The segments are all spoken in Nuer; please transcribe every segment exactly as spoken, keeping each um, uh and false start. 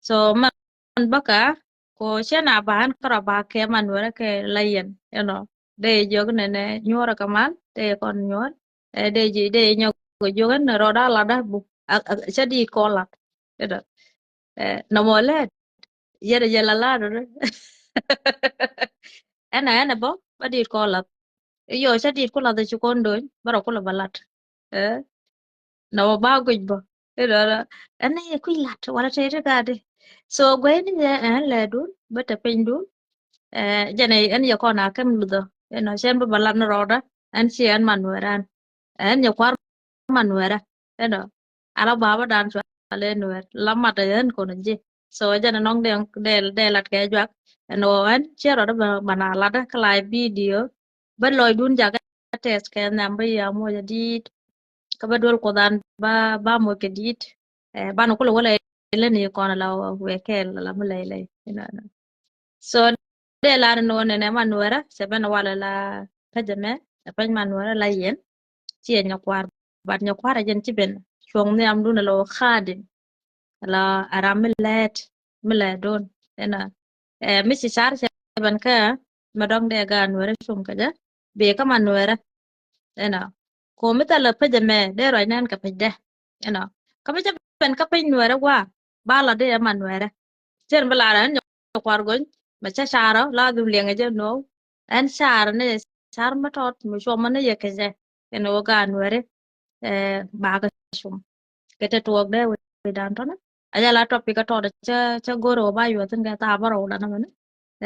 So man bäkä ko cɛ na ba ɣän kärɔ ba kɛ man wärä kɛ la yɛn, you know. Dee jiök nɛnɛ nyuɔrä kɛ mal, dee kɔn nyuɔr. Ɛ dee ji̱ dee nyɔk kɛ jiök ɛn rɔɔda latdä bu. Cä diit kɔn lat. You know. Ɛ nɔmɔ lɛt yɛn a yɛn la lat rɛ. Ɛn a ɛn a bä bä diit kɔn lat. Iyɔ cä diit ku lat ci kɔn do̱ny bä rɔ ku la bä lat. Ɛ nɔmɔ ba guic bä. Ɛ dɔrɔ ɛn a yɛ kui̱ lat wala tëë ti gaadi. So guɛy ni yɛ ɛn lɛ dun bä te piny dun. Ɛ jɛn ɛ ɛn yɛ kɔn a kɛm luthɔ. Ɛn a cɛn bä bä lat ni rɔɔda ɛn ci ɛn man wɛran. Ɛn yɛ kuar man wɛrɛ, you know. Ala baba dan cua lɛ nuɛr la mat ɛn kɔn ji̱. So jɛn nɔŋ dee dee dee lat kɛ juak. Ɛn ɣöö ɛn ciɛ rɔɔdä bä na lat kä la video. Bä lɔcdun jakä tɛth kɛ nhiam bä yia moc a di̱i̱t. Kä bä duel kuɔthan ba ba moc kɛ di̱i̱t. Ɛ banɛ kulɛ wä lɛ ilä ni kɔn la wek kɛɛl la mi lɛ ilɛ, you know. So dee lar ni wä nɛnɛ man wärä cɛ ben walɛ la pecɛ mɛ, ɛ pec man wärä la yɛn. Ciɛ nyɔk kuar bat nyɔk kuar a jɛn ci ben cuɔŋ nhiam dun a lɔ khadim. La a ram mi lɛt mi lɛt dun, you know. Ɛ mi ci car cɛ ben kä mi dɔŋ dee gaan wärä cuŋ kä jɛ. Bee kä man wärä, you know. Ko mi thilɛ pecɛ mɛ dee ruac nɛn kɛ pecdɛ, you know. Kä mi cä ben kä pec nuɛrɛ gua ba la dee ɛ man nuɛrɛ. Cien bi lar ɛn nyɔk kuar gony mɛ cä carɔ la dhum liɛŋɛ jɛ nuɔw. Ɛn car ni car mi tɔt mi cuɔmɔ ni yɛ kecɛ. Ɛn wä gaan wɛri ɛ bakɛ cum kɛ te tuɔɔk dee wecdan tɔnä. A jɛ la tɔpi kä tɔt cä cä go̱r wä ba yuɔthin kɛ thaap bä rɔw lanä mɛni.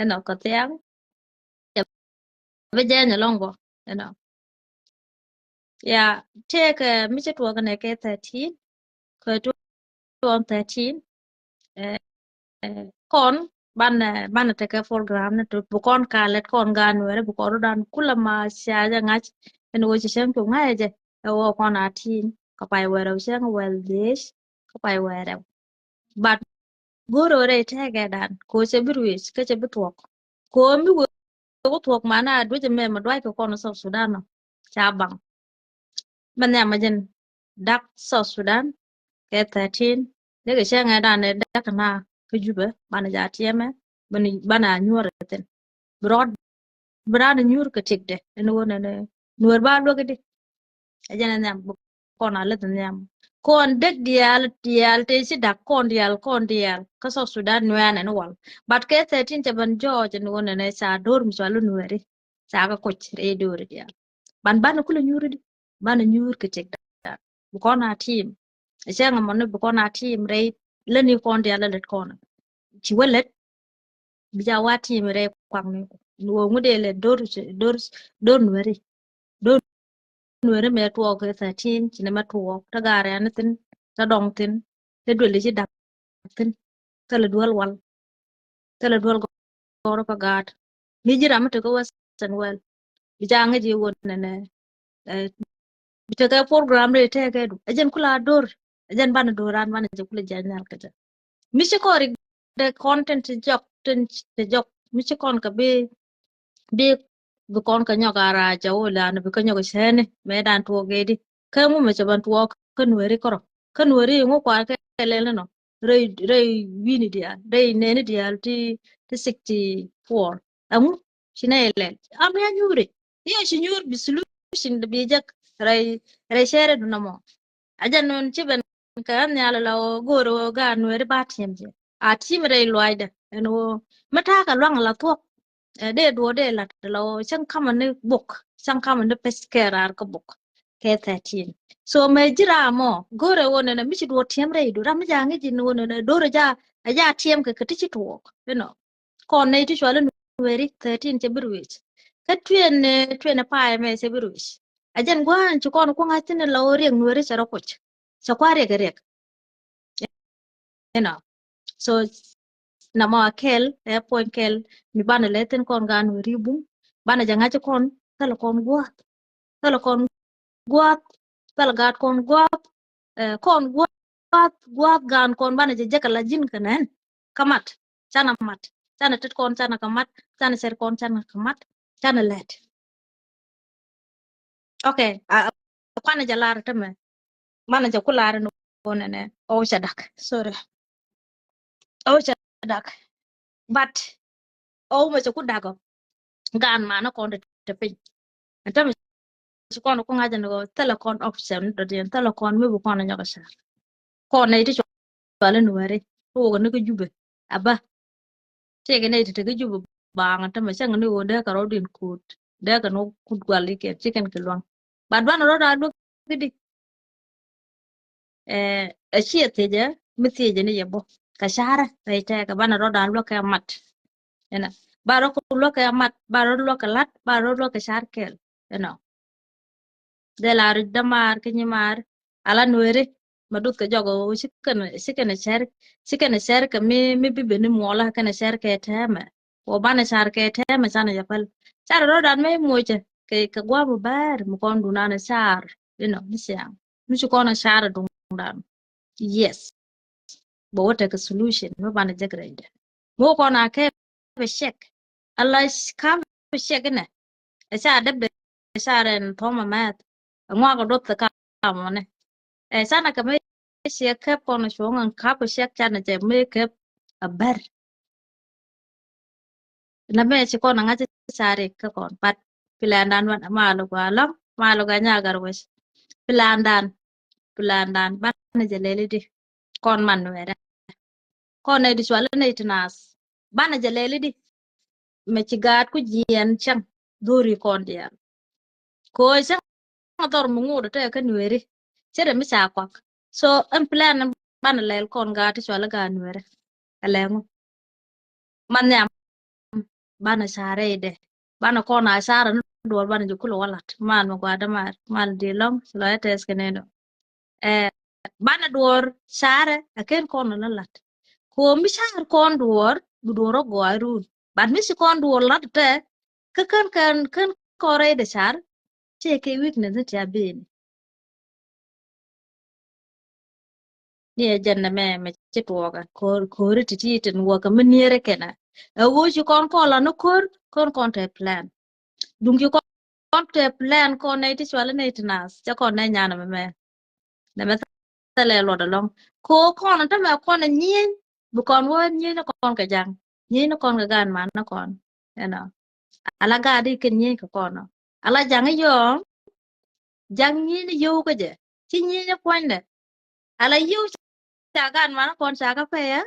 Ɛn ɔ kä thiaŋ bi jɛny alɔŋ bɔ, you know. Ya, tëëkɛ mi ci tuɔɔk nɛ kɛ thirteen kɛ two thousand thirteen. Ɛ, ɛ, kɔn banɛ banɛ tekɛ program ni tu bi kɔn ka lɛt kɔn gaan wɛrɛ bi kɔn rudan kulɛ ma cia jɛ ŋa̱c. Ɛn wä ci cäŋ cu ŋa̱c jɛ ɛ wä kɔn a team kɛ pay wɛrɛ wä cäŋ wɛl dhiec kɛ pay wɛrɛ. But go̱o̱r rɛy tɛkɛ dan ko cɛ bi ruëc kä cɛ bi tuɔk. Ko mi wee ko tuɔk mana duec mɛ ma duac kɛ kɔn South Sudan nɔ ca baŋ. Mɛ nhiam ma jɛn dak South Sudan kɛ thirteen. Dee kɛ cɛ ŋɛ dan ɛ dak na kä Jubɛ banɛ ja tiɛmɛ banɛ banɛ a nyuɔr thin. Bi rɔɔd bi raan nyuur kɛ tikdɛ ɛn ɣöö nɛnɛ nuɔr ba luäk di. Ɛ jɛn ɛ nhiam bi kɔn a leth nhiam kɔn dek diaal diaal te ci dak kɔn diaal kɔn diaal kä South Sudan nuɛɛn ɛn wal. But kɛ thirteen cɛ ben jɔɔc ɛn ɣöö nɛnɛ ca do̱r mi cɔal nuɛɛri ca kɛ kuc rɛy do̱r diaal. Ban banɛ kulɛ nyuur di banɛ nyuur kɛ tikdɛ. Bi kɔn a team ɛ cɛ ŋɛ mɔni bi kɔn a team rɛy leni kɔn diaal lɛ lät kɔn. Ci wä lät bi ja wa team rɛy kuakni ni wä ŋut dee lɛ do̱r do̱r do̱r nuɛri. Do̱r nuɛri mɛ tuɔɔk kɛ thirteen ci ni mɛ tuɔɔk te gaar ɛn thin te dɔŋ thin te duël ci dak thin te lɛ duel wal te lɛ duel gɔr kä gaat. Mi ji̱ ram mi tekɛ Western world bi ja ŋäc i̱ wä nɛnɛ. Ɛ bi tekɛ program rɛy tɛkɛ du ɛ jɛn kula do̱r ɛ jɛn banɛ do̱ran banɛ jɛ kula jɛ nyal kɛ jɛ. Mi ci kɔn rik dee kɔn tin ti jɔk tin ti jɔk mi ci kɔn kɛ bi bi bi kɔn kɛ nyɔk a rac a wä lan bi kɛ nyɔk cɛni mɛ dan tuɔk gɛ di. Kä ŋu mɛ cɛ ban tuɔk kä nuɛri kärɔ kä nuɛri ŋu kuar kɛ lɛl ni nɔ rɛy rɛy wi̱ni diaal rɛy nɛni diaal ti ti sixty four. Ɛŋu ci nɛ ilɛl am ya nyuuri. Iɛ ci nyuur bi solution di bi jek rɛy rɛy cɛri du nɔmɔ. A jɛ nun ci ben kɛ nhial la wä go̱o̱r wä gaat nuɛri ba tiɛm jɛ a tiɛm rɛy luaacdɛ ɛn wä mi ta̱a̱ kɛ luaŋ la thuɔk. Ɛ dee duɔ̱ɔ̱r dee lat la wä cäŋ kamä ni buk cäŋ kamä ni pec kɛ raar kä buk kɛ thirteen. So mɛ ji̱ ram mɔ go̱o̱rɛ wä nɛnɛ mi ci duɔ̱ɔ̱r tiɛm rɛy du ram mi ja̱ ŋi̱c in wä nɛnɛ do̱r ɛ ja̱ ɛ ja̱ tiɛm kɛ kɛ ti ci tuɔɔk, you know. Kɔn nɛy ti cual in weri thirteen cɛ bi ruëc. Kä twenty twenty five mɛ cɛ bi ruëc. A jɛn gua̱a̱n ci kɔn kuɔŋ a thin la wä riɛk nuɛri cɛ rɔ kuc cɛ kua̱ riɛk riɛk. You know. So namɔ a kɛl ɛ puɔ̱ny kɛl mi banɛ lɛ thin kɔn gaan weri bum banɛ jɛ ŋa̱c kɔn thilɛ kɔn gua̱a̱th. Thilɛ kɔn gua̱a̱th thilɛ gaat kɔn gua̱a̱th. Ɛ kɔn gua̱a̱th gua̱a̱th gaan kɔn banɛ jɛ jɛ kɛ la ji̱n kɛ nɛn. Kä mat canɛ mat canɛ tet kɔn canɛ kɛ mat canɛ cɛr kɔn canɛ kɛ mat canɛ lɛt. Okay. A kuanɛ jɛ lar tämɛ. Manɛ jɛ ku lar ni wonɛ nɛ ɔ cɛ dak. Sorry. Ɔ cɛ dak. But ɔ mɛ cɛ ku dak ɔ. Gan manä kɔn te te piny. Ɛn tämɛ ci kɔn ku ŋa̱c ɛn ɣöö thilɛ kɔn option dɔ̱diɛn, thilɛ kɔn mi bi kɔn nyɔk a car. Kɔn nɛy ti cual in weri, ti wok ni kä Jubɛ a bä. Tëëkɛ nɛy ti te kä Jubɛ baaŋ ɛn tämɛ cäŋ ni ɣöö dee kɛ rɔɔdiɛn ko̱o̱t, dee kɛ ni kut gual ikiɛn ci kɛn kɛ luaŋ. But banɛ rɔɔdan luäk i̱di. Ɛ, ɛ ciɛ thiecɛ mi thiecɛ ni yɛ bä kɛ carɛ rɛy tɛɛkɛ banɛ rɔɔdan luäk kɛ mat. Ɛnɔ, ba rɔ kɛ luäk kɛ mat, ba rɔ luäk kɛ lat, ba rɔ luäk kɛ car kɛl. Ɛnɔ, dee la rɔ dämaar kä nyimaar ala nueri. Ma duth kɛ jɔk ɣöö ci kɛn, ci kɛn cɛr, ci kɛn cɛr kɛ mi, mi bi ben ni muɔlä kɛn cɛr kɛ tɛmɛ. Wä banɛ car kɛ tɛmɛ canɛ jɛ päl. Car rɔɔdan mɛ mocɛ kɛ, kɛ gua̱a̱p bäär mi kɔn dunan car. Inɔ, mi ciaŋ mi ci kɔn car duŋdan. Yes. Bɛ wä tekɛ solution mi banɛ jek rɛydɛ. Mi wä kɔn a kɛ bɛ cɛk. Ala ka bɛ cɛk inɛ. Ɛ ca dep dɛ ca rɛn thɔmɛ mɛth. Ɛ ŋuak ɛ duɔth ɛ ka mɔnɛ. Ɛ canɛ kɛ mi ciɛ kɛp kɔn cuɔ̱ŋ ɛn kap ɛ cɛk canɛ jɛ mi kɛp a bär. Nɛ mɛ ci kɔn a ŋa̱c cari kä kɔn, but plandan wan mal gua lɔŋ, mal gua nyagar wec. Plandan, plandan banɛ jɛ lɛli di. Kɔn man nuɛrɛ. Kɔn nɛ di cual nɛ ti nas. Banɛ jɛ lɛli di. Mɛ ci gaat ku jiɛn cɛŋ dhuri kɔn diɛl. Ko̱ cäŋ a dhɔr mi ŋot ɛ tɛ kä nueri. Cɛ dɛ mi ca kuak. So ɛn plan banɛ lɛl kɔn gaat ti cual ɛ gaat nueri. Ɛ lɛ ŋu. Man nhiam banɛ carɛ idɛ. Banɛ kɔn a carɛ ni duɔr banɛ jɛ kulɛ wä lat. Man mi gua̱dä mar, mal di lɔŋ, lɔ ɛ tɛth kɛ nɛn dɔ. Ɛ, banɛ duɔr carɛ, ɛ ken kɔn lɔ lat. Ko̱ mi car kɔn duɔr, bi duɔr ɔ gɔaa run. But mi ci kɔn duɔr lat tɛ, kä ken, ken, ken kɔn rɛy dɛ car, tëë kɛ weakness ni tia ben. Ni ɛ jɛn nɛ mɛ, mɛ ci tuɔɔkɛ, ko̱r, ko̱ri ti ti tin wuɔkɛ mi nieri kɛnɛ. Ɛ ɣöö ci kɔn kɔn la ni ko̱r, kɔn kɔn tɛ plan. Duŋ ci kɔn, kɔn tɛ plan kɔn nɛ ti cuali nɛ ti nath, cɛ kɔn nɛ nyanɛ mɛ mɛ. Nɛ mɛ thɛlɛ luɔt alɔŋ. Ko̱ kɔn tɛ mɛ kɔn nyieny, bi kɔn wä nyieny ni kɔn kɛ jaŋ. Nyieny ni kɔn kɛ gan man ni kɔn. Ɛnɔ. Ala gaat di kɛn nyieny kɛ kɔn nɔ. Ala jaŋ i̱ yɔɔŋ, jaŋ nyieny ni yio̱w kä jɛ. Ci nyieny ni puɔ̱nydɛ. Ala yio̱w ca gan man ni kɔn ca kä pɛyɛ.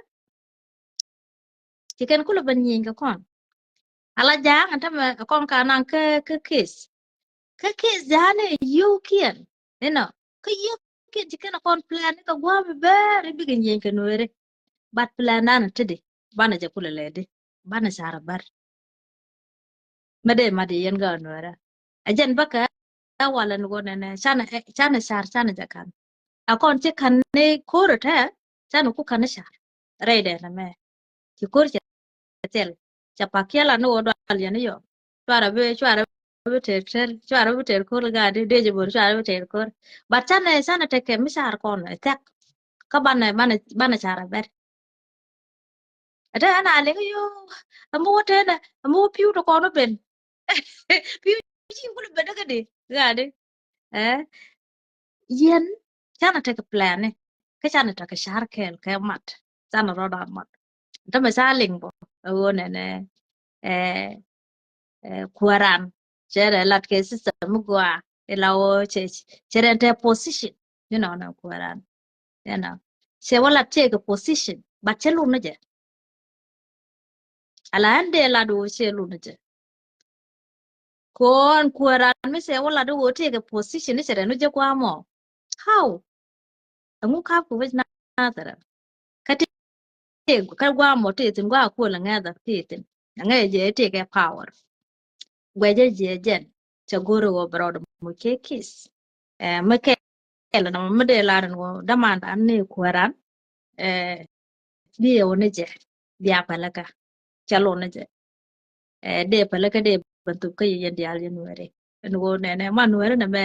Ci kɛn kulɛ ben nyieny kɛ kɔn. Ala ja̱a̱ŋ ɛn tämɛ kɔn ka naŋ kä, kä case. Kä case ja̱a̱n ɛ yio̱w kiɛn. Inɔ. Kä yio̱w kiɛn ci kɛn kɔn plan ni kɛ gua̱a̱p bɛr i̱ bikɛ nyieny kɛ nueri. But plan dan ɛ tidi. Banɛ jɛ kulɛ lɛ di. Banɛ car ɛ bär. Mɛ dee mat yɛ yɛn gaa nuɛrɛ. Ɛ jɛn bäkɛ ɛ walɛ ni ɣöö nɛnɛ canɛ, canɛ car canɛ jɛ ka̱n. A kɔn ci ka̱n ni ko̱r ɛ tɛ canɛ ku ka̱n ni car. Rɛy dɛ nɛ mɛ ci ko̱r cɛ thil. Cɛ pak kiɛ la ni ɣöö dual yɛn ni yɔ. Cuarɛ bi, cuarɛ bi tɛr tɛr, cuarɛ bi tɛr ko̱r gaa di dee jɛ bo̱r cuarɛ bi tɛr ko̱r. But canɛ, canɛ tekɛ mi car kɔn ɛ thɛk. Kä banɛ, banɛ, banɛ car ɛ bɛr. Ɛ tɛ ɛn a liŋ yo. Ɛmɛ wä tɛnɛ, ɛmɛ wä pi̱w ti kɔn wä ben. Pi̱w ci wä ben kä di ɣa̱a̱ di. Ɛ yɛn canɛ tekɛ plan ni kä canɛ tekɛ car kɛɛl kɛ mat. Canɛ rɔɔdan mat. Täämɛ ca liŋ bɔ ɛ ɣöö nɛnɛ ɛ, ɛ, kuääran cɛ rɛ lat kɛ system mi gɔaa ila ɣöö cɛ, cɛ rɛ tɛ position. You know, nɛ kuääran. You know, cɛ wä lat tëëkɛ position, but cɛ lun ni jɛ. Ala ɛn dee lat ɣöö cɛ lun ni jɛ. Kɔn kuääran mi cɛ wä lat ɣöö tëëkɛ position ni cɛ rɛ ni jɛ kua̱a̱ mɔ. How? Ɛŋu kap kɛ wec nathɛrɛ? Kä ti, ti, kä gua̱a̱ mɔ ti thin gua̱a̱ kuɔl ɛŋɛthɛ ti thin. Ɛŋɛ jɛ ti kɛ power. Guɛcɛ jɛ jɛn cɛ go̱r ɛ ɣöö bɛ rɔɔdɛ muc kɛ case. Ɛ, mi kɛɛl ɛn ɔmɔ mi dee lar ɛn ɣöö dämandan ni kuääran. Ɛ, bi ɛ wä ni jɛ bia pälikä. Cɛ lun ni jɛ. Ɛ, dee pälikä dee ben thop kä yɛ yɛn diaal yɛn nuɛri. Ɛn ɣöö nɛnɛ man nuɛri nɛ mɛ.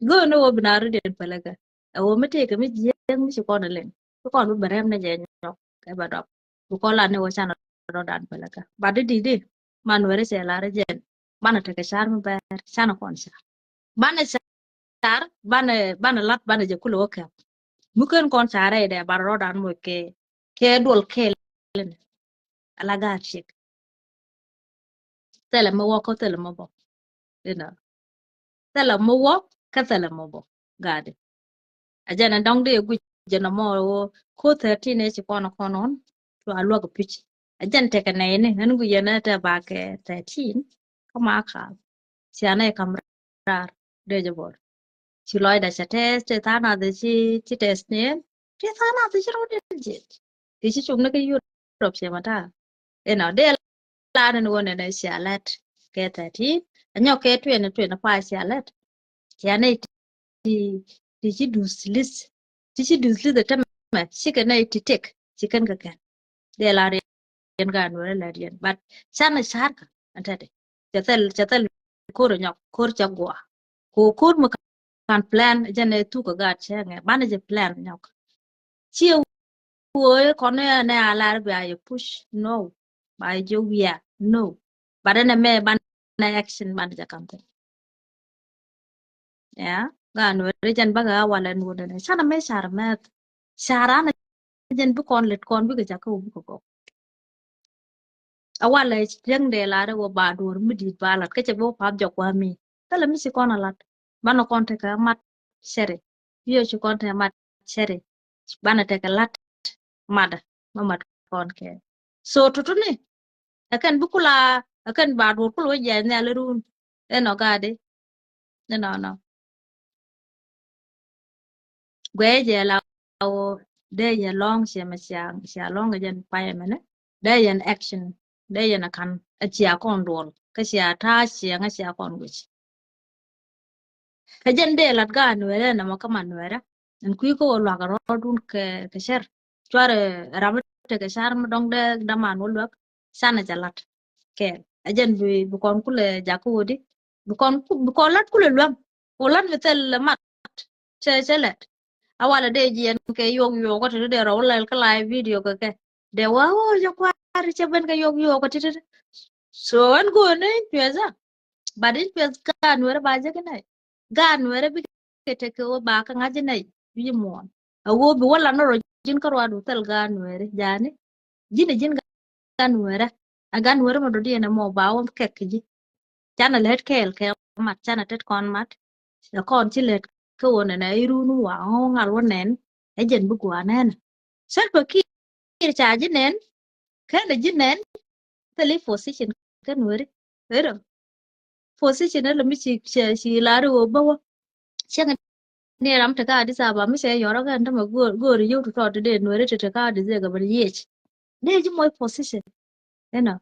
Go̱o̱r ni ɣöö bi na ri dee pälikä. Ɛ ɣöö mi tëëkɛ mi jiääk mi ci kɔn ɛ liŋ. Bi kɔn bi bɛ rɛm ni jɛ nyɔk kɛ bɛ dɔp. Bi kɔn la ni ɣöö canɛ rɔɔdan pälikä. But di di di man nuɛri cɛ lar jɛn. Banɛ tekɛ car mi bɛr canɛ kɔn car. Banɛ car, banɛ, banɛ lat, banɛ jɛ kulɛ wä kɛp. Mi ken kɔn car rɛy dɛ, banɛ rɔɔdan moc kɛ, kɛ duɔl kɛl ɛlɛn. Ala gaat ciek. Thilɛ mi wä kä thilɛ mi bä. You know. Thilɛ mi wä kä thilɛ mi bä. Gaat. A jɛn a dɔŋ di guic jɛn a mɔ wä ko thirteen ɛ ci kɔn a kɔn ɔn. Cua luäk a pic. A jɛn tekɛ nɛy ni ɛn guic yɛn a tɛ bakɛ thirteen. Kä ma kaal. Cia nɛy kam raar dee jɛ bɔr. Ci lɔcdɛ cɛ tɛth, tɛth tha̱a̱ŋ nath ci, ci tɛth ni ɛn. Tɛth tha̱a̱ŋ nath ci rɔ dee jiɛt. Ti ci cum ni kä Europe ciɛ ma ta̱a̱. Inɔ dee la ni wä nɛnɛ cia lɛt kɛ thirteen. A nyɔk kɛ twenty, twenty-five cia lɛt. Cia nɛy ti, ti ci duth li̱th. Ti ci duth li̱th ɛ tämɛ cikɛ nɛy ti tëk ci kɛn kɛ kɛn. Dee la riɛn ka nuɛrɛ la riɛn. But canɛ ca̱rkä ɛn tɛtɛ. Cɛ thil, cɛ thil ko̱r nyɔk, ko̱r cɛ guɔ. Ko ko̱r mi kan plan jɛn ɛ thuk ɛ gaat cɛ ŋɛ. Banɛ jɛ plan nyɔk. Ciɛ wee kɔn ɛ nɛ a lar bia yɛ push. No. Ba yɛ jɛ wiaa. No. But ɛn ɛ mɛ banɛ action banɛ jɛ kam thil. Ya, gaat nuɛrɛ jɛn bakɛ a walɛ nuɔdɛ nɛ. Canɛ mɛ car mɛth. Car anɛ jɛn bi kɔn lɛt kɔn bikɛ jakä wä bikɛ gɔk. A walɛ jiäŋ dee lar wä ba duɔr mi di̱i̱t ba lat kä cɛ bi wä path jɔk wa mi. Thilɛ mi ci kɔn a lat. Banɛ kɔn tekɛ mat cɛri. Yio̱ ci kɔn tekɛ mat cɛri. Banɛ tekɛ lat matdä. Ma mat kɔn kɛ. So tutuni. Ɛ kɛn bi kula, ɛ kɛn ba duɔr kula wä jiac nhial irun. Ɛnɔ gaadi. Ɛnɔ nɔ. Guɛ jɛ la wä dee yɛ lɔŋ ciɛ mɛ cia, cia lɔŋ kɛ jɛn payɛ mɛnɛ. Dee yɛn action. Dee yɛn a kan. Ɛ cia kɔn duɔl. Kä cia ta̱a̱ ciɛ ŋä cia kɔn guic. Kä jɛn dee lat gaat nuɛrɛ nɛ mɔ kä man nuɛrɛ. Ɛn kui̱ kä wä luak rɔɔdun kɛ, kɛ cɛr. Cuarɛ ram mi tekɛ car mi dɔŋ dee daman wä luak. Canɛ jɛ lat. Kɛɛl. Ɛ jɛn bi, bi kɔn kulɛ jakä wä di. Bi kɔn ku, bi kɔn lat kulɛ luäŋ. Wä lat mi thil mat. Cɛ, cɛ lɛt. A walɛ dee jiɛn kɛ yuɔk yuɔk kä ti dee rɔ wä lɛl kä live video kɛ kɛ. Dee wä wä jɛ kua̱r cɛ ben kɛ yuɔk yuɔk kä ti ti. So ɛn go̱o̱n ni cuɛ zɛ. But in cuɛ gaat nuɛrɛ ba jɛ kɛ nɛ. Gaat nuɛrɛ bikɛ tekɛ wä ba kä ŋa̱c jɛ nɛ. Wi̱i̱ muɔ̱ɔ̱n. A wä bi wä lan rɔ ji̱n kä ruaadu thil gaat nuɛrɛ. Jani. Ji̱n a ji̱n gaat nuɛrɛ. A gaat nuɛrɛ ma dɔ̱diɛn ɛmɔ ba wä kɛk kɛ ji̱. Canɛ lät kɛɛl kɛ mat, canɛ tet kɔn mat. Ɛ kɔn ci lät kä wä nɛnɛ irun wä ŋuŋ ŋal wä nɛn. Ɛ jɛn bi gua̱a̱ nɛnɛ. Salva Kiir ca ji̱ nɛn. Kɛn ɛ ji̱ nɛn. Thil i̱ position kä nuɛri. Ërɔ. Position ɛ lɛ mi ci, ci, ci lar i̱ wä bä wä. Cäŋ ni ram te kä Addis Ababa mi cɛ yɔrɔ kɛn tämɛ go̱o̱r, go̱o̱r yio̱w ti tɔt ti dee nuɛri ti te kä Addis Ababa ni yiec. Dee ji̱ moc position. Inɔ.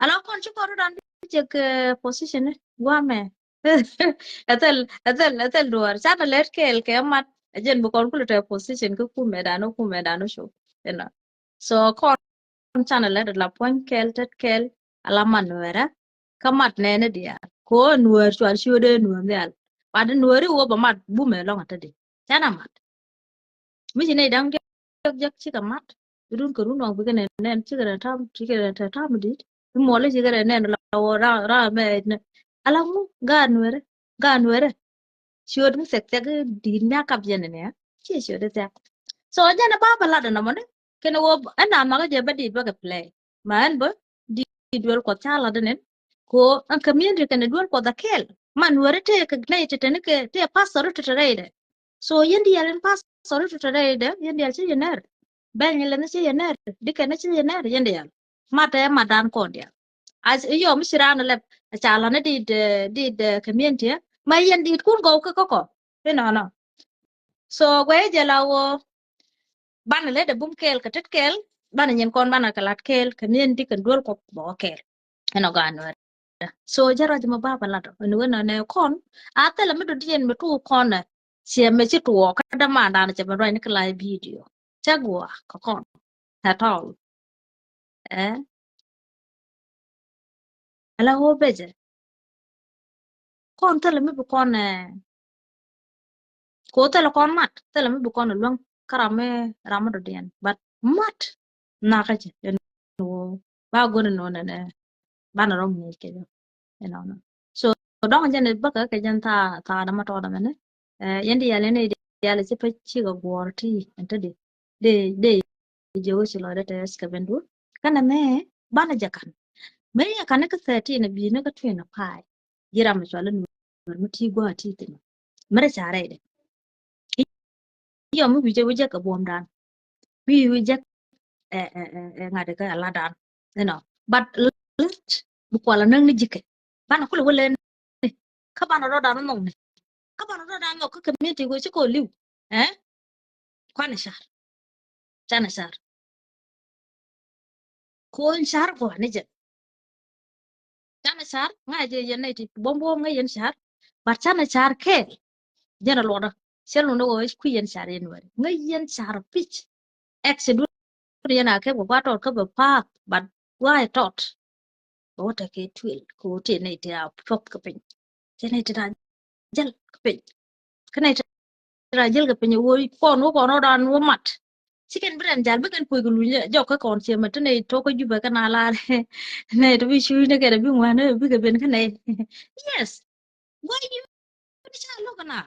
Ala kɔn ci kɔn rut an bi cek, eh, position ni guamɛ. Ɛ thil, ɛ thil, ɛ thil duɔr. Canɛ lɛt kɛɛl kɛ mat. Ɛ jɛn bi kɔn kulɛ te position kä kumɛ dan, kumɛ dan cu. Inɔ. So kɔn canɛ lɛt la puɔ̱ny kɛɛl, tet kɛɛl, ala man nuɛrɛ. Kä mat nɛɛni diaal. Ko nuɛr cual ci wä dee nuɛr nhial. Mat nuɛri wä bɛ mat bumɛ lɔŋ a te di. Canɛ mat. Mi ci nɛy da̱ŋ diɔk jek cikɛ mat. Run kɛ run ɣɔŋ bikɛ nɛn, nɛn cikɛ nɛn tam, cikɛ nɛn tɛ tam dit. Mi muɔli cikɛ nɛn, nɛn la wä ra, ra mɛ nɛ. Ala ŋu gaat nuɛrɛ, gaat nuɛrɛ. Ciöt mi thiɛk thiɛk dit mi a kap jɛn ni ya. Ci ciöt thiɛk. So jɛn a ba bä lat nɔmɔ ni. Kɛn wä ɛn a makä jɛ bä dit bä kɛ play. Ma ɛn bä dit duel kuɔth ca lat ni. Ko ɛn community kɛn duel kuɔth a kɛl. Ma nuɛrɛ tëë kɛ nɛy tɛ tɛ ni kɛ tëë pastor tɛ tɛ rɛydɛ. So yɛn diaal in pastor in tɔtɔ rɛydɛ, yɛn diaal ci yɛ nɛr. Bɛny lɛ ni ci yɛ nɛr, dikɛ ni ci yɛ nɛr, yɛn diaal. Matɛ madan kɔn diaal. As yɔ mi ci ran lɛp, a ca lɔ ni dit, eh, dit, eh, community, eh. Ma yɛn dit kun gɔw kä kä kɔ. Inɔnɔ. So guɛ jɛ la wä. Banɛ lɛ dɛ bum kɛɛl kɛ tet kɛɛl, banɛ nyin kɔn banɛ kɛ lat kɛɛl, community kɛn duel kɔ bɔ kɛɛl. Ɛnɔ gaat nuɛrɛ. So jɛ ruac mɛ ba bɛ lat ɔ. Ɛn wen nɛ kɔn a thilɛ mi dɔ̱diɛn mi tuuk kɔn ɛ. Ciɛ mɛ ci tuɔɔk kä dämandan cɛ mɛ ruac ni kɛ live video. Cɛ guɔ kɛ kɔn. At all. Ɛ. Ala ɣöö becɛ. Kɔn thilɛ mi bi kɔn ɛ. Ko thilɛ kɔn mat, thilɛ mi bi kɔn luäŋ kä ram mi, ram mi dɔ̱diɛn. But mat nakä jɛ ɛn wä ba gɔn ɛn wä nɛnɛ banɛ rɔm ni kɛ jɛ. Ɛn wä nɔ. So dɔŋ jɛn bäkɛ kɛ jɛn thaa, thaa dama tɔɔdɛ mɛnɛ. Ɛ, yɛn diaal ɛn diaal ci pec cikɛ guɔr ti ɛn te di. Di, di jiök ci lɔcdä tɛ ɛskɛbɛn duun. Kɛnɛ mɛ banɛ jɛ kan. Mɛ yɛ kan ni kä thirteen a bi ni kä twenty five. Ji̱ ram mi cɔal ni Nuɛr mi ti gua̱a̱ ti thin. Mɛ rɛ ca rɛydɛ. Yɔ mi wi̱cɛ wi̱cɛ kɛ buɔ̱mdan. Mi wi̱cɛ ɛ ɛ ɛ ɛ ŋa̱t kɛ aladan. You know. But let bi kual a näk ni ji̱kɛ. Banɛ kulɛ wä lɛn ni. Kä banɛ rɔɔdan nhɔk ni. Kä banɛ rɔɔdan nhɔk kä community wee ci kɔ li̱w. Ɛ? Kuanɛ car. Canɛ car. Kuɔny car gua̱a̱ ni jɛ. Canɛ car ŋa̱c jɛ yɛn nɛy ti buɔ̱m buɔ̱m ŋäc yɛn car. But canɛ car kɛɛl. Jɛn a luɔtdä. Cɛ lundä ɣöö kui̱ yɛn car yɛn wɛr ŋäc yɛn car pi̱c. Ɛk cɛ duun yɛn a kɛ bɛ gua̱a̱ tɔt kä bɛ pa̱a̱th but gua̱a̱ tɔt. Bɛ wä tekɛ tuil kɛ ɣöö tëë nɛy ti a puɔth kä piny. Tëë nɛy ti a jäl kä piny. Kä nɛy ti a jäl kä piny ɣöö kɔn wä kɔn wä dan wä mat. Ci kɛn bi rɛn jal bi kɛn puɔc kɛ luny jɔk kä kɔn ciɛ mɛ ti nɛy tɔk kä Jubɛ kɛn a lar. Nɛy ti bi cuuc ni kɛn bi ŋuan ni bikɛ ben kä nɛy. Yes. Guay yun ca lo̱k kɛ na.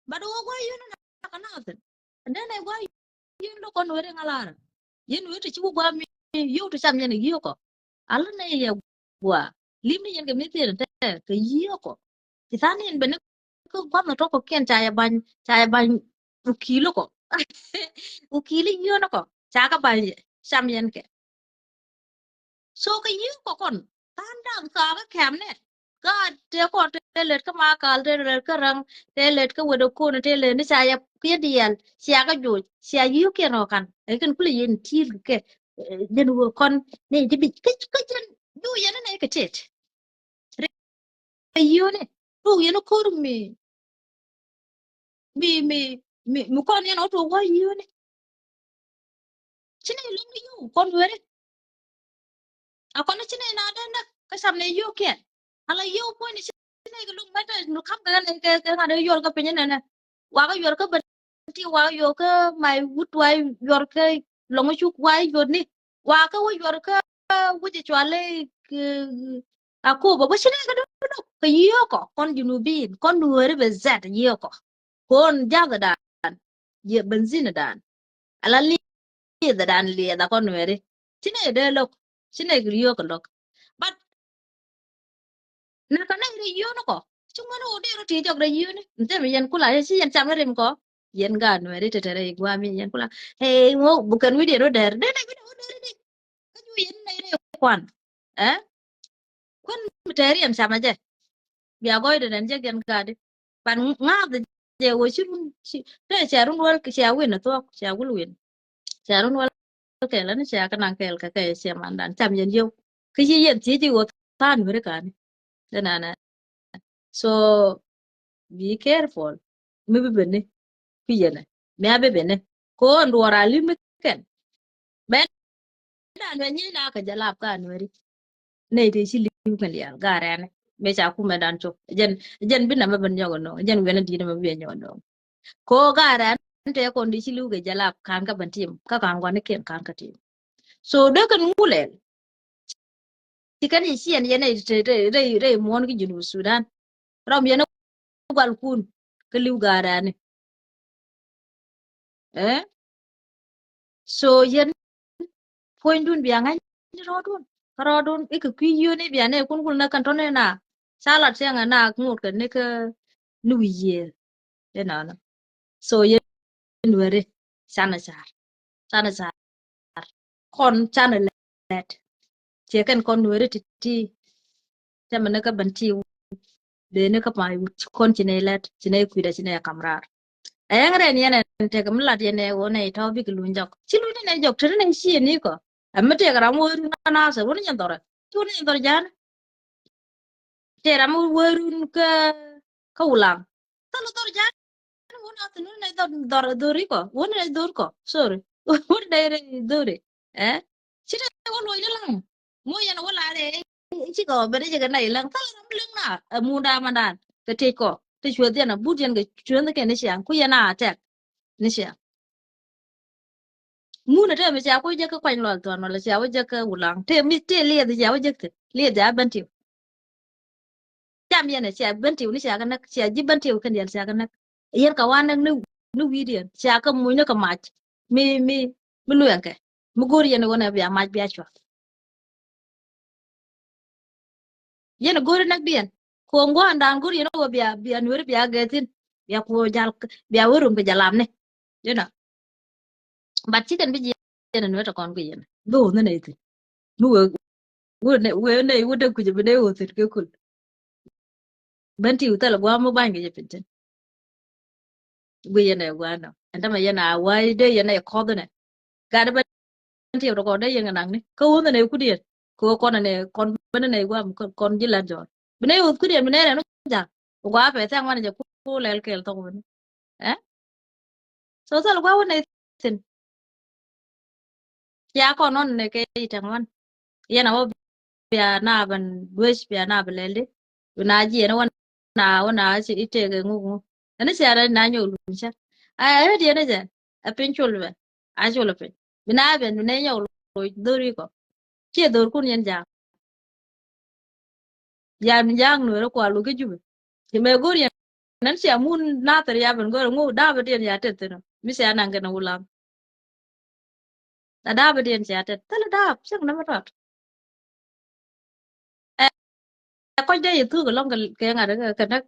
But wä guay yun na kɛ na thin. And then guay yun lo̱k kɔn weri ŋa lar. Yɛn weri ti ci wä guay mi yio̱w ti cam yɛn yio̱w kɔ. Ala nɛy yɛ guay. Lim ni yɛn kɛ mi thier tɛ kɛ yio̱w kɔ. Ci than yɛn ben ni kä gua̱th ni tɔk kɔ kiɛn ca yɛ bany ca yɛ bany. Ukili kɔ. Ukili yio̱w ni kɔ. Ca kɛ bany cam yɛn kɛ. So kɛ yi̱ kɔ kɔn tha̱a̱ŋ da̱a̱k tha̱a̱ŋ kä kɛ̈mnɛ. Kä tëë kɔn tëë lɛt kä Makal, tëë lɛt kä Räŋ, tëë lɛt kä Wet ɛ Kon, tëë lɛt ni ca yɛ kiɛ diɛɛl cia kä joc cia yi̱ kiɛn ɔ kan. Ɛ kɛn kulɛ yɛn ti̱i̱l kɛ, eh, jɛn wee kɔn ni ti bic kä kä jɛn joc yɛn ni nɛ kɛ tëët. Rɛ yi̱ ni tok yɛn ko̱r mi mi mi mi mi kɔn yɛn ɔ tok wä yi̱ ni. Ci nɛ lo̱ŋ ni yio̱w kɔn weri. A kɔn ci nɛ na dee näk kä cam nɛ yio̱w kiɛn. Ala yio̱w puɔ̱ny ni ci nɛ kɛ lo̱ŋ mɛtɛ nu kam kɛ kɛ kɛ ŋa̱t yɔl kä piny nɛnɛ. Wakä yuɔr kä Bɛnti, wakä yuɔr kä Maiwut, wakä yuɔr kä Lɔŋcuk, wakä yuɔr ni. Wakä wä yuɔr kä wi̱c cualɛ kɛ Akobo. Wä ci nɛ kɛ dɔ̱k kɛ yio̱w kɔ kɔn Junubin kɔn Nuɛri bɛ zɛt yio̱w kɔ. Kon jathdan yɛ benzin dan. Ala lieth dan lieth a kɔn Nuɛri. Ci nɛ dee lo̱k ci nɛ kɛ yio̱w kɛ lo̱k. But na kɛ nɛ rɛ yio̱w ni kɔ ci ŋuɛni wä dee rɔ ti jɔk rɛ yio̱w ni. Ntɛ mi yɛn kula ci yɛn cam ni rim kɔ. Yɛn gaat Nuɛri tɛtɛ rɛ guami yɛn kula. Hey ŋɔ bukɛn wi̱diɛn wä dɛr dee nɛ wi̱diɛn wä dɛr di. Kä ju yɛn nɛ rɛ kuan. Ɛ kuan mi tɛri yɛn cam a jɛ. Bia gɔy dee nɛn jɛ gɛn gaat di. Ban ŋath jɛ wä ci run ci tɛ cia run wal cia win a thuɔk cia wul win. Cia run wal kɛl ani cia kɛ naŋ kɛl kɛ kɛ cia mandan cam yɛn yio̱w. Kä ci yɛn thiec ci wä tha̱a̱n weri kani. Dee nana. So be careful. Mi bi beni. Ki yɛnɛ mi a bi beni. Ko ɛn duɔr a lim mi kɛn. Bɛn dan wɛ nyi na kɛ jɛ lap ka Nuɛri. Nɛy ti ci li̱w kɛn lial garɛni. Mɛ ca kumɛ dan cop jɛn jɛn bi namɛ ben nyɔk ɛnɔ jɛn wiɛn a di̱t mɛ bi nyɔk ɛnɔ. Ko garɛn tɛ kɔn di ci li̱w kɛ jɛ lap kan kä ben tim kä kan guani kiɛn kan kä tim. So dee kɛn ŋulɛl. Ci kɛn i̱ ciɛn yɛn rɛy rɛy rɛy muɔ̱ɔ̱n ki Junub Sudan. Rɔm yɛn gual kun kä li̱w gaarani. Ɛ so yɛn puɔ̱nydun bia ŋa̱c ni rɔɔdun kä rɔɔdun ikɛ kui̱ yio̱ni bia nɛ kun kul nɛ kɛn tɔ̱nɛ na ca lat cɛŋɛ na ŋot kɛ ni kä ni wi̱i̱ yiëë. Inɔnɔ so yɛn Nuɛri canɛ car canɛ car kɔn canɛ lɛt. Ciɛ kɛn kɔn Nuɛri ti ti tɛmɛ ni kä ben ti beni kä Maiwut kɔn ci nɛ lɛt ci nɛ kui̱dɛ ci nɛ kam raar. Ɛŋ rɛn yɛn ɛn tɛk mi lat yɛn ɛ wä nɛ tɔ̱ bik luny jɔk ci luny nɛ jɔk ti nɛ ci ni kɔ. Ɛmɛ tɛk ram wä run na nasɛ wä ni nyɛn dhɔrɛ ci wä ni nyɛn dhɔr jan. Tëë ram mi wä run kä kä Wulaŋ. Thal dhɔr jan wun a thin wun nɛ dhɔr dhɔr dhori kɔ wun nɛ dhor kɔ sorry wun nɛ dhori. Ɛ ci tɛ wä luɔc ni laŋ mo yɛn wä la rɛ ci kɔ bɛ ni jɛ kɛ nɛ laŋ thal ram mi liŋ na ɛ munda mandan kɛ tëc kɔ ti cuɛ dhiɛn a but yɛn kɛ cuɛ ni kɛ ni ciaŋ ku yɛn a tɛk ni ciaŋ. Mun a te mi cia ku jek kä kuany lual thuan wala cia wä jek kä Wulaŋ te mi te lieth cia wä jek te lieth a Bentiu. Cam yɛn cia Bentiu ni cia kä näk cia ji̱ Bentiu kɛn yɛn cia kä näk. Yɛn ka wa näk ni ni wi̱i̱diɛn cia kä muny ni kä mac mi mi mi luɛŋkɛ. Mi go̱o̱r yɛn ɣöö nɛ bia mac bia cua. Yɛn go̱o̱ri näk diɛn. Ko̱o̱ŋ gua̱a̱n dan go̱o̱r yɛn ɣöö bia, bia nueri bia gɛthin. Bia kuɔ jal, bia wä rum kɛ jalamni. You know. But cikɛn bi jiɛn nueri tɔ kɔn kui̱ yɛn. Dho̱o̱n ni nɛ ithin. Mi wee, wee nɛ, wee nɛ, wee dee kui̱ jɛ bi nɛ wee thin kɛ kul. Ben ti wä thil gua̱a̱ mi bany kɛ jɛ piny thin. Guiy yɛn ɛ gua̱a̱ nɔ. Ɛn tämɛ yɛn a wa̱a̱ dee yɛn ɛ kɔth nɛ. Gat ben ti wä kɔn dee yɛn kɛ naŋni. Kä wä nɛ kudiɛn. Kɛ wä kɔn nɛ kɔn ben nɛ gua̱a̱ mi kɔn ji̱ lat jɔɔr. Bi nɛ wä kudiɛn bi nɛ rɛn wä ja̱a̱. Wä gua̱a̱ pɛ thɛŋ wanɛ jɛ ku lɛl kɛɛl thɔk ben. Ɛ? So thil gua̱a̱ wä nɛ thin. Cia kɔn nɔn nɛ kɛ itɛŋ wan. Yɛn a wä bia na ben duec bia na bi lɛl di. Bi na jiɛn wä na wä na ci itek ɛ ŋuk ŋuk. Ɛn icia rɛ na nyɔk luny cä. A ɛ ɣöö diɛn icia. Ɛ piny col bɛ. A col ɛ piny. Bi na ben bi nɛ nyɔk loc dhori kɔ. Ciɛ dhor kun yɛn jaak. Yan jaak nuɛrɛ kua loc kä Jubɛ. Ci mɛ go̱r yɛn. Nɛn cia mun nathɛr ya ben go̱r ŋu da̱a̱p diɛn ya tet thin. Mi cia naŋ kɛn Wulaŋ. A da̱a̱p diɛn cia tet. Thilɛ da̱a̱p cäŋ nɛmɛ tɔt. Ɛ, ɛ kɔc dee yɛ thuk ɛlɔŋ kɛ, kɛ ŋa̱t kɛ, kɛ näk.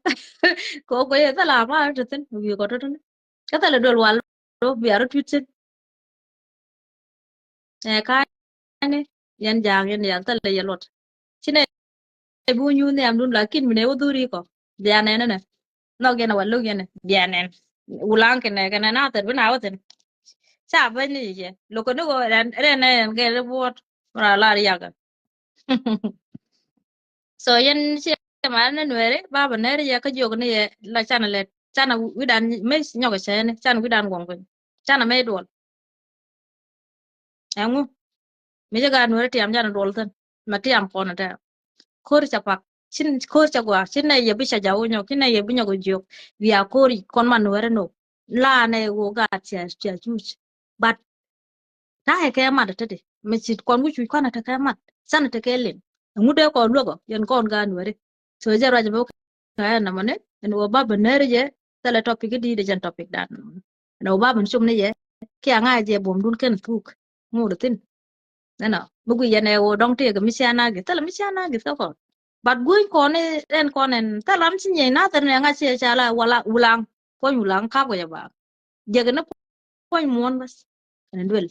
Kɛ ɣöö guɛy ɛ thilɛ ama tet thin wi̱i̱ kɔ tɔt thin. Kä thilɛ duel wal rɔ bia rɔ tui̱t thin. Ɛ ka̱a̱cni yɛn ja̱a̱ŋ yɛn yɛn thilɛ yɛ luɔt. Ci nɛ bi wä nyuuth nhiamdun lakin mi nɛ wä dhuri kɔ. Bia nɛn nɛ. Nhɔk yɛn a wal lo̱k yɛn bia nɛn. Wulaŋ kɛ nɛ kɛ nɛ na thɛr bi na wä thin. Ca bäny ni yɛ lo̱k kɛ ni kɔ rɛn rɛn nɛ yɛn kɛ ri buɔt. Mi ra lar yakä. So yɛn ci ma ni nuɛri ba bä nɛri yɛ kä jiök ni yɛ la canɛ lɛ canɛ wi̱dan mec nyɔk cɛ ni canɛ wi̱dan guɔŋ piny canɛ mec duɔl. Ɛŋu mi cɛ gaa nuɛri tiam canɛ duɔl thin ma tiam kɔn tɛ. Ko̱r ca pak cin ko̱r ca gua cin nɛ yɛ bi ca jaw nyɔk cin nɛ yɛ bi nyɔk jiök. Bia ko̱r kɔn ma nuɛri no la nɛ wo gaa cia cia cuc. But ta̱a̱ kɛ mat tä di mi cit kɔn wi̱c cuc kɔn tä kɛ mat. Canɛ tä kɛ lin ɛŋu dee kɔn luäk ɔ yɛn kɔn gaa nuɛri. So jɛ ruac bä kɛ ɛn namɔ ni ɛn wä ba bä nɛri jɛ. Thilɛ topic di de jɛn topic dan ɛn wä ba bä ni cum ni jɛ. Kiɛ ŋa̱ jɛ buɔm dun kɛn thuk ŋut thin. Ɛnɔ mi gui yɛn ɛ wä dɔŋ tëëk mi cia na gi̱th thilɛ mi cia na gi̱th kä kɔn. But guny kɔn ni ɛn kɔn ɛn thilɛ ram ci nyɛy na thɛr ni ɛŋa ciɛ ca la wala Wulaŋ. Kuɔny Wulaŋ kap kɛ jɛ ba jɛ kɛ ni puɔ̱ny muɔ̱ɔ̱n bäth. Ɛn duel